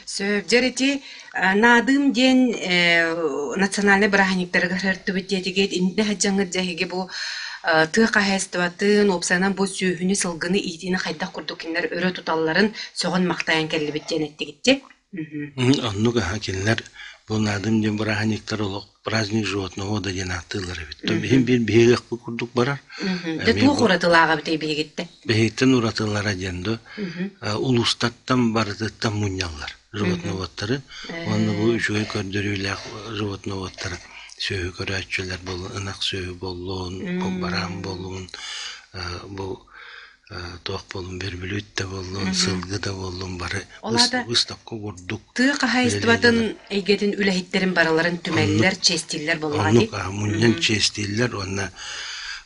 Сөп. Дьэ ити наадыым диэн национальнай бырааһынньыктарыгар һөртүбүт диэтигит иннэ сылдьаҥҥыт дьэ эһиги бу тыа хаһаайыстыбатын, уопсайынан бу сүөһүнү, сылгыны иитиини хайдах курдук кинилэр өрө туталларын сөҕөн-махтайан кэллибит диэн эттигит дии. Оннук аһа кинилэр бу наадым диэн бырааһынньыктар олох праздник животного диэн ааттыыллар эбит. То биһин биир биһиги ыахпыт курдук барар. Дьэ туох уратылааҕа эбитэй биһигиттэн? Биһигиттэн уратылара диэн до улуустартан барытыттан мунньаллар животноводтары уонна бу үчүгэй көрдөрүүлээх животноводтары сүөһү көрөөччүлэр буоллун, ынах сүөһү буоллун, бараан буоллун, бу туох буоллун, бөрбүлүүт да буоллун, сылгы да буоллун бары Ол аата выставка курдук тыа хаһаайыстыбатын эйгэтин үлэһиттэрин барыларын түмэллэр, чиэстииллэр буоллаҕа дии. Оннук мунньан чиэстииллэр уонна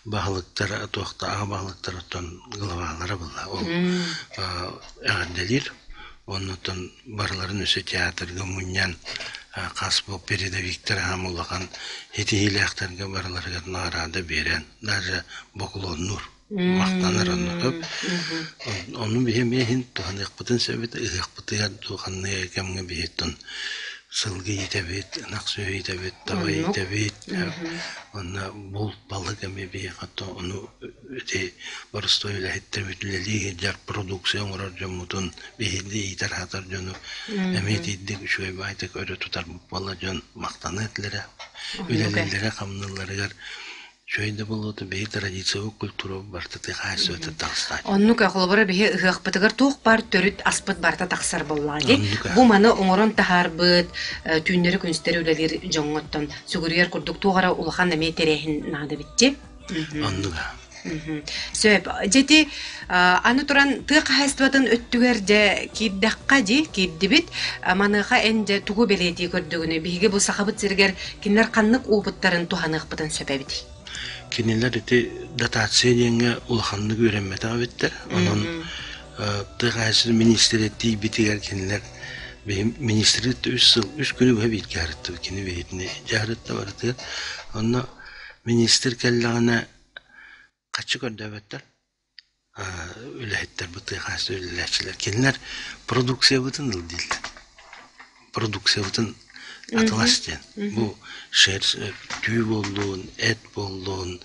баһылыктара туохта аҕа баһылыктар оттон главалара буолла ол эҕэрдэлиир оннуттан барыларын өссө театрга мунньан хас бу передовиктар аһам улахан ситиһиилээхтэргэ барыларыгар наҕараада биэрэн даже бокулуоннуур махтанар онно көп. Ону биһи эмиэ иһин туһаныахпытын сөп этэ, ыһыахпытыгар дуу ханнык кэмҥэ биһиттэн сылгы иитэбит, ынах сүөһү иитэбит, таба иитэбит, уонна булт, балык эмиэ биһиэхэ ону ити боростуой үлэһиттэрбит үлэлии сылдьар продукция оҥорор дьоммутун биһиги иитэр-аһатар дьону эмиэ итирдик үчүгэй баайдык өрө тутарбыт буолла дьон махтаныа этилэрэ, үлэлииллэрэ-хамныылларыгар Үчүгэй да буолуо биһи традициялык культура барыта хаһаайыстыбата таҕыстаат. Оннук холобура биһи ыһыахпытыгар туох баар төрүт аспыт барыта тахсар буоллаҕа дии. Бу маны оҥорон таһаарбыт, түүннэри-күнүстэри үлэлиир дьоҥҥоттон сүгүрүйэр курдук туох эрэ улахан эмиэ тэрээһин наада эбит дии. Оннуга. Сөп. Дьэ ити аны туран тыа хаһаайыстыбатын өттүгэр дьэ киирдэххэ дии киирдибит. Маныаха эн дьэ тугу бэлиэтии көрдүгүнүй? Биһиги бу Сахабыт сиригэр кинилэр ханнык опыттарын туһаныахпытын сөп эбитий? Кинилэр ити дотация диэҥҥэ улаханнык үөрэммэтэх эбиттэр. Онон тыа хаһаайыстыбатын миниистирэ тиийбитигэр кинилэр министри үс сыл үс күнү быһа бииргэ арыттыбыт. Кини биһитини дьаһарытта барытыгар. Онно министр кэллэҕинэ хаччы көрдөөбөттөр үлэһиттэр бу тыа хаһаайыстыба үлэлээччилэр кинилэр продукциябытын ыл дииллэр продукциябытын атылас диэн бу шерсть түү буоллун эт буоллун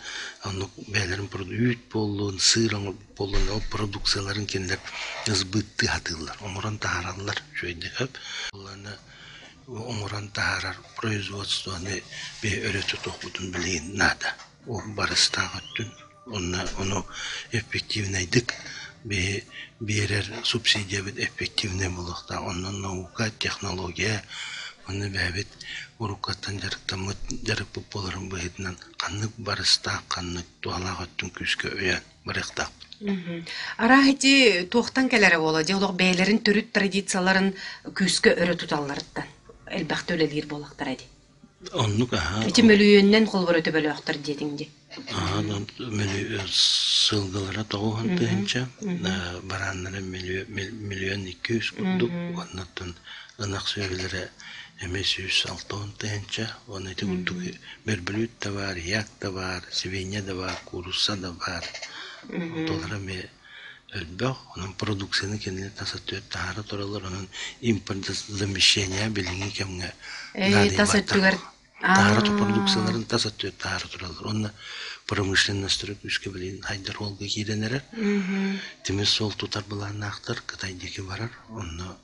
оннук бэйэлэрин үүт буоллун сыыр буоллун ол продукцияларын кинилэр сбыттыы сатыыллар оҥорон таһаараллар үчүгэйдик сөп оҥорон таһаарар производствоны биһи өрө тутуохпутун билигин наада Ол барыстаах өттүн уонна ону эффективнэйдик биһи биэрэр субсидиябыт эффективнэй буолуохтаах. Онно наука, технология уонна бэйэбит уруккаттан дьарыктаммыт дьарыкпыт буоларын быһыытынан ханнык барыстаах, ханнык туһалаах өттүн күүскэ өйөөн барыахтаахпыт. Арааһ ити туохтан кэлэрэ буолуо дьэ олох бэйэлэрин төрүт традицияларын күүскэ өрө туталларыттан элбэхтэ үлэлиир буоллахтара дии. Оннук аһаа. Ити мөлүйүөнүнэн холобура төбөлөөхтөр диэтиҥ дии. Аһаа, сылгылара 90 тыһыынча, барааннара 1 200 000 курдук, уоннаттан ынах сүөһүлэрэ эмиэ 160 тыһыынча, уонна ити курдук бөрбүлүүт да баар, як да баар, свинья да баар, куурусса да баар. Онтулара эмиэ элбэх, онон продукцияны кинилэр тас өттүгэр таһаара тураллар, онон импортозамещение билиҥҥи кэмҥэ Тас наадыйбаттар. өттүгэр Таһаара продукцияларын тас өттүгэр таһаара тураллар. Уонна промышленностары күүскэ билигин хайдар уолга киирэн эрэр. Тимир суол тутар былааннаахтар, Кытай диэки барар. Онно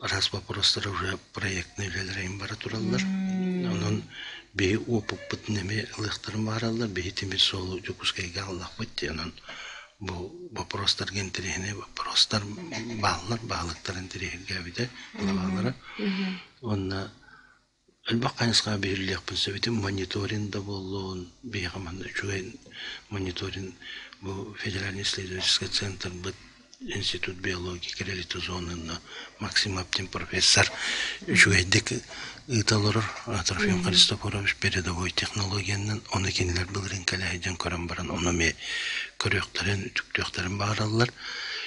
араас вопростар уже проектный үлэлэр эҥин бара тураллар. Онон биһи опыппытын эмиэ ылыахтарын баҕараллар. Биһи тимир суолу Дьокуускайга аҕаллахпыт дии. Онон бу вопростарга интэриэһинэй вопростар бааллар, баһылыктар интэриэһиргээбитэ главалара. Уонна элбэх хайысхаҕа биһирилиэхпин сөп. Ити мониторинг да буоллун, биһиэхэ манна үчүгэй мониторинг бу федеральный исследовательский центрбыт институт биологии криолитозонунна Максим Аптин профессор үчүгэйдик ыыта олорор Трофим Христофорович передовой технологиянан ону кинилэр былырыын кэлэ сылдьан көрөн баран ону эмиэ көрүөхтэрин үтүктүөхтэрин баҕараллар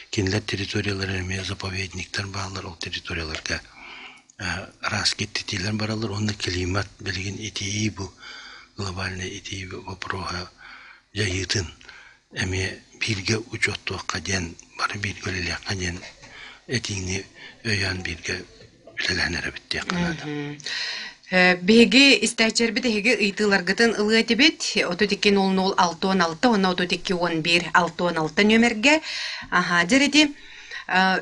кинилэр территориялара эмиэ заповедниктар бааллар ол территорияларга араас киттитиилэр бараллар уонна климат билигин итийии бу глобальный итийии вопроһа дьайыытын эмиэ бииргэ учуоттуохха диэн бары бииргэ үлэлиэххэ диэн. этиини өйөөн бииргэ үлэлээн эрэбит диэххэ наада. Биһиги истээччилэрбит эһиги ыйытыыларгытын ылыа этибит. 32 00 66 уонна 32 11 66 нүөмэргэ. Аха, дьэр ити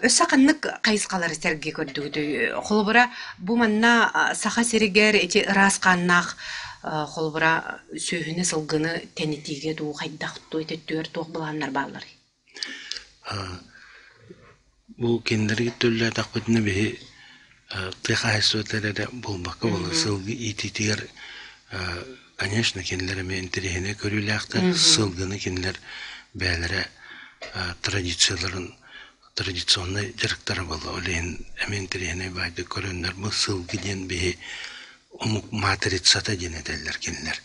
өссө ханнык хайысхалары сэргии көрдүгүтүй? Холобура, бу манна Саха сиригэр ити ыраас хааннаах холобура сүөһүнү, сылгыны тэнитиигэ дуу, хайдах дуу, ити өттүгэр туох былааннар баалларый? Бу кинилэргэ төллөөтөхпүтүнэ биһи тыа хаһаайыстыбата эрэ буолбакка буолар сылгы иитиитигэр конечно кинилэр эмиэ интэриэһинэй көрүүлээхтэр сылгыны кинилэр бэйэлэрэ традицияларын традиционнай дьарыктара буолла ол иһин эмиэ интэриэһинэй баайдык көрөннөр бу сылгы диэн биһи омук матрицата диэн этэллэр кинилэр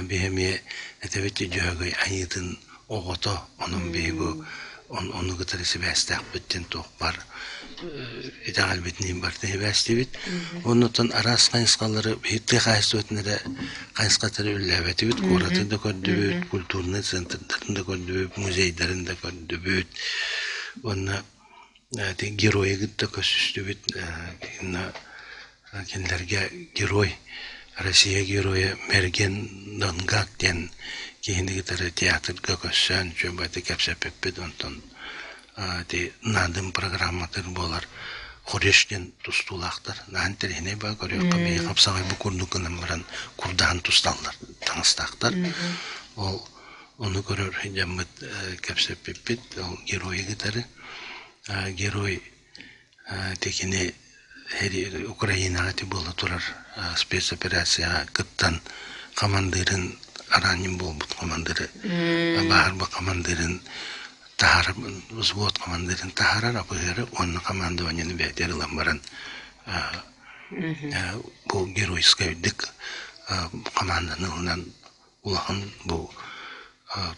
Биһи эмиэ этэбит Дьөһөгөй айыытын оҕото, онон биһи бу ону кытары сибээстээхпит диэн туох баар итэҕэлбитиниин барыта сибээстиибит. Оннуттан араас хайысхалары биһи тыа хаһаайыстыбатын эрэ хайысхатары үллээбэтибит, куораты да көрдүбүт, культурнай центрдарын да көрдүбүт, музейдарын да көрдүбүт. Уонна геройу кытта көрсүстүбүт кинилэргэ герой Россия геройа Мерген Донгак диэн киһини кытары театрга көрсөн үчүгэй кэпсэппиппит онтон ити Надым программатыгар буолар Хуреш диэн тустуулаахтар наһаа интэриэһинэй баа көрүөххэ биһи хапсаҕай бу курдук гынан баран курдаһан тусталлар таҥастаахтар ол ону көрөр дьаммыт кэпсэппиппит ол геройу кытары герой Ити Украинаҕа ити буола турар спецоперацияҕа кыттан хамандыырын араанньын буолбут хамандыыры бааһырбыт хамандыырын таһаарар взвод хамандыырын таһаарар апыһыары уонна командованиены бэйэтигэр ылан баран бу геройскайдык хамаанданы ылынан улахан бу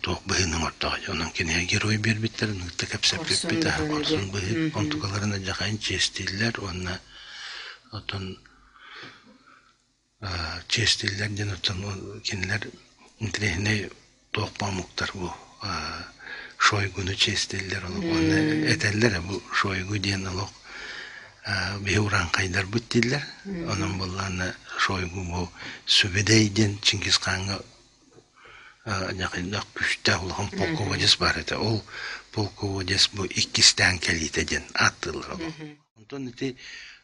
туох быһыыны оҥордоҕо онон кинигэ герой биэрбиттэрин кытта кэпсэппиппит хорсун быһыы онтукаларын адьахайын чиэстииллэр уонна оттон чиэстииллэр диэн оттон кинилэр интэриэһинэй туох омуктар бу Шойгуну чиэстииллэр олох уонна этэллэр бу Шойгу диэн олох биһи урааҥхайдарбыт дииллэр онон буоллаҕына Шойгу бу Сүбэдэй диэн Чингисхаҥҥа дьахайдах күүстээх улахан полководец баар этэ. Ол полководец бу иккистээн кэлиитэ диэн ааттыыллар олох. Онтон ити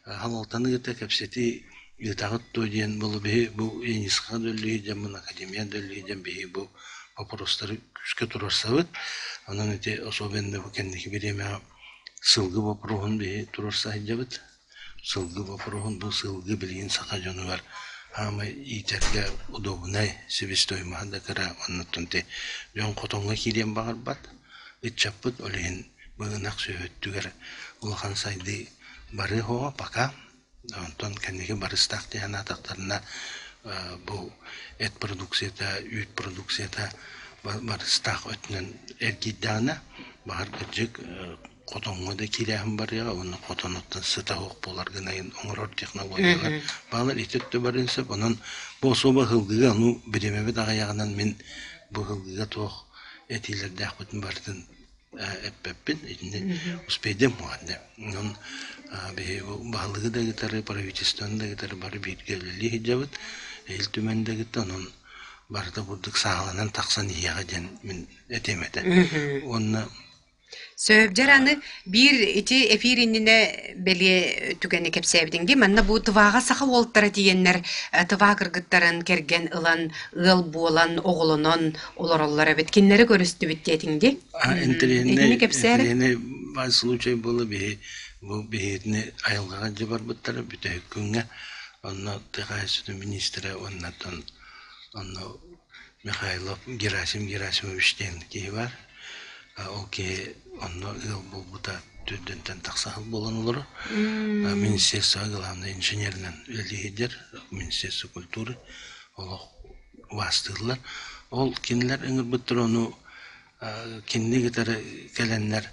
халалтаны кытта кэпсэтии ыытаҕыт дуо диэн буолу биһи бу ЮНЕСКО да үллүһүй диэммин, академия да үллүһүй диэн биһи бу вопростары күүскэ туруорсабыт. Онон ити особенно бу кэнники бириэмэҕэ сылгы боппуруоһун биһи туруорса сылдьабыт. Сылгы боппуруоһун бу сылгы билигин саха дьонугар хаамай иитэргэ удобнай, себестоимоһа да кыра, оннуттан ити дьон хотоҥҥо киириэн баҕарбат. Ыччаппыт ол иһин бу ынах сүөһүттүгэр улахан сайдыы барыа суоҕа пока. Онтон кэнники барыстаах дии санаатахтарына бу эт продукцията, үүт продукцията барыстаах өттүнэн эргийдэҕинэ, баҕар кырдьык хотоҥҥо да киирээһин барыаҕа уонна хотонуттан сыта суох буолар гына оҥорор технологиялар баалар ити өттө барыан сөп. Онон бу особо ыһылгыга ону бириэмэбит аҕыйаҕынан мин бу ыһылгыга туох этиилэрдээхпитин барытын эппэппин итини успейдем уонна онон биһиги баһылыгы да кытары правительствоны да кытары бары бииргэ үлэлии сылдьабыт Ил Түмэн да кытта онон барыта курдук сааһыланан тахсан иһиэҕэ диэн мин этиэм этэ уонна Сөп, дьэр аны биир ити эфир иннинэ бэлиэ түгэни кэпсээбитиҥ дии. Манна бу Тываҕа саха уолтара тиийэннэр Тыва кыргыттарын кэргэн ылан, ыал буолан, оҕолонон олороллор эбит. Кинилэри көрүстүбүт диэтиҥ дии. Интэриэһинэй Итини кэпсээр. интэриэһинэй баар случай буолла биһи бу биһигини айылҕаҕа дьэ барбыттара бүтэһик күҥҥэ онно тыа хаһаайыстыбатын миниистирэ уонна онно Михайлов Герасим Герасимович диэн киһи баар Ол киһи онно ыал буолбута төрдүнтэн тахса сыл буолан олорор. Министерство главный инженеринэн үлэлиир Министерство культуры олох убаастыыллар. Ол кинилэр ыҥырбыттар ону кинини кытары кэлэннэр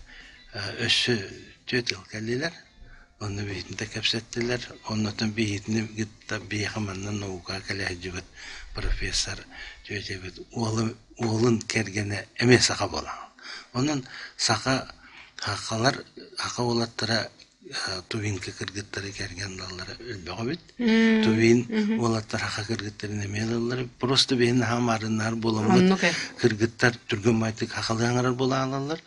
өссө түөрт ыал кэллилэр. Онно биһитинтэ кэпсэттилэр. Оннотон биһитини кытта биһиэхэ манна наукаҕа кэлэ сылдьыбыт профессор тетябыт уолун кэргэнэ эмиэ саха буолан. Онон саха Хахалар хаха уолаттара тувинка кыргыттары кэргэн ылаллара элбэх эбит. Тувин уолаттар хаха кыргыттарын эмиэ ылаллар. Просто биһин наһаа маарыннаһар буоламмыт кыргыттар түргэн байтык хахалыы аҥарар буола аалаллар.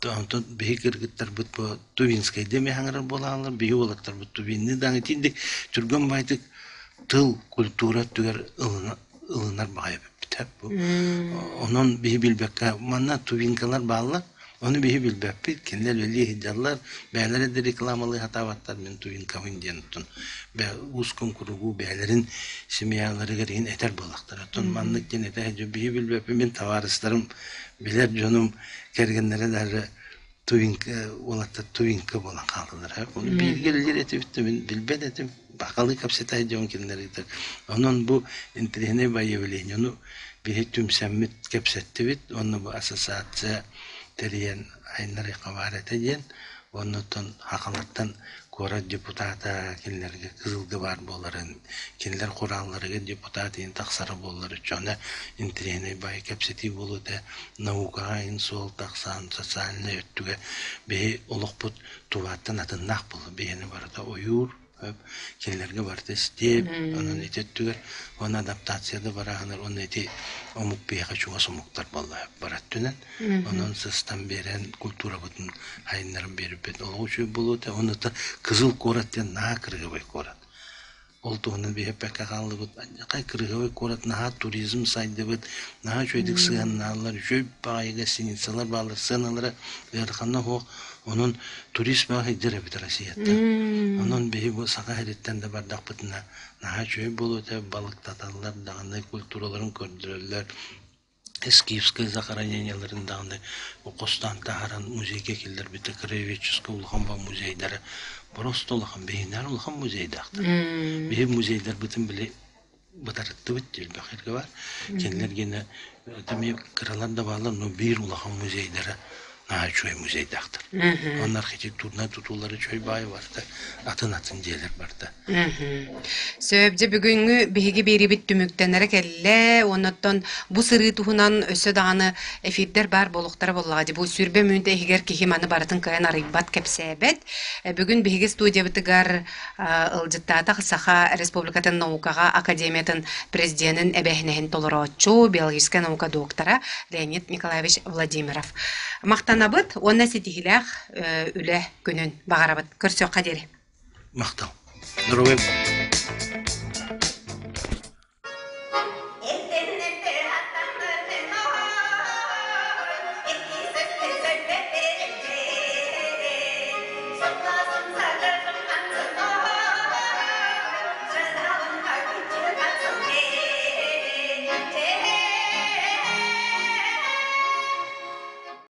Онтон биһи кыргыттарбыт бу тувинскайда эмиэ аҥарар буола аалаллар. Биһи уолаттарбыт тувинны даҕаны итинник түргэн байтык тыл культура өттүгэр ылынар баҕайы эбиппит. Онон биһи билбэккэ манна тувинкалар бааллар. Ону биһи билбэппит, кинилэр үлэлии сылдьаллар, бэйэлэрэ да рекламалыы сатаабаттар, мин тувинкабын диэн оттон уускун куругу бэйэлэрин семьяларыгар иһин этэр буоллахтара. Оттон маннык диэн этэ сылдьар биһи билбэппит, мин табаарыстарым, билэр дьонум кэргэннэрэ даже тувинка уолаттар тувинка буолан хаалаллар. Ону бииргэ үлэлиир этибит да мин билбэт этим, бакалы кэпсэтэ дьон кинилэр ыытар. Онон бу интэриэһинэй выявление, ону биһи түмсэммит кэпсэттибит уонна бу ассоциация тэрийэн айыннарыахха баар этэ диэн уонна оттон Хахалартан куорат депутата кинилэргэ Кызылга баар буоларын, кинилэр Кураалларыгар депутат иһин тахсара буоллар оччоҕуна интэриэһинэй баай кэпсэтии буолуо этэ, наукаҕа иһин суол тахсан социальнай өттүгэ биһи олохпут тувааттан атыннаах буолла биһини барыта ойуур кинилэргэ барыта истиэп, онон ити өттүгэр уонна адаптация да барааһынар уонна ити омук биһиэхэ чугас омуктар буолла бар өттүнэн онон сыстан биэрэн культурабытын айыннаран биэрбит олох үчүгэй буолуо этэ уонна Кызыл куорат диэн наһаа кырыһыбай куорат. Ол туһунан биһиппэккэ хааллыбыт. Хай кырыһыбай куорат наһаа туризм сайдыбыт, наһаа үчүгэйдик сыһыаннааллар, үчүгэй баҕайы гостиницалар бааллар, сыаналара ыарахана суох. Онон турист бөҕө сылдьар эбит Россияттан. Онон биһи бу Саха сириттэн да бардахпытына наһаа үчүгэй буолуо этэ, балыктаталлар даҕаны, культураларын көрдөрөллөр, Скифскай захоронениеларын даҕаны хостоон таһааран музейга киллэрбитэ краеведческай улахан музейдара просто улахан биһинээр улахан музейдаахтар. Биһи музейдарбытын били бытарыттыбыт элбэх эргэ бар. Кинилэр гинэ эмиэ кыралар да бааллар, но биир улахан музейдара наһаа үчүгэй музейдаахтар. Онно архитектурнай тутуулары үчүгэй баайы барыта атын-атын дьиэлэр барыта. Сөп, дьэ бүгүҥҥү биһиги биэрибит түмүктэнэрэ кэллэ. Оннуттан бу сырыы туһунан өссө даҕаны эфирдэр баар буолуохтара буоллаҕа дии. Бу 20 мүнүүтэ иһигэр киһи маны барытын кыайан арыйбат, кэпсээбэт. Бүгүн биһиги студиябытыгар Ылдьыттаатах Саха Республикатын наукаҕа академиятын президенин эбээһинэһин толорооччу, биологическай наука доктора Леонид Николаевич Владимиров. Махтанабыт уонна ситиһиилээх үлэ күнүн баҕарабыт. Көрсүөххэ диэри. Махтал. Здоровья.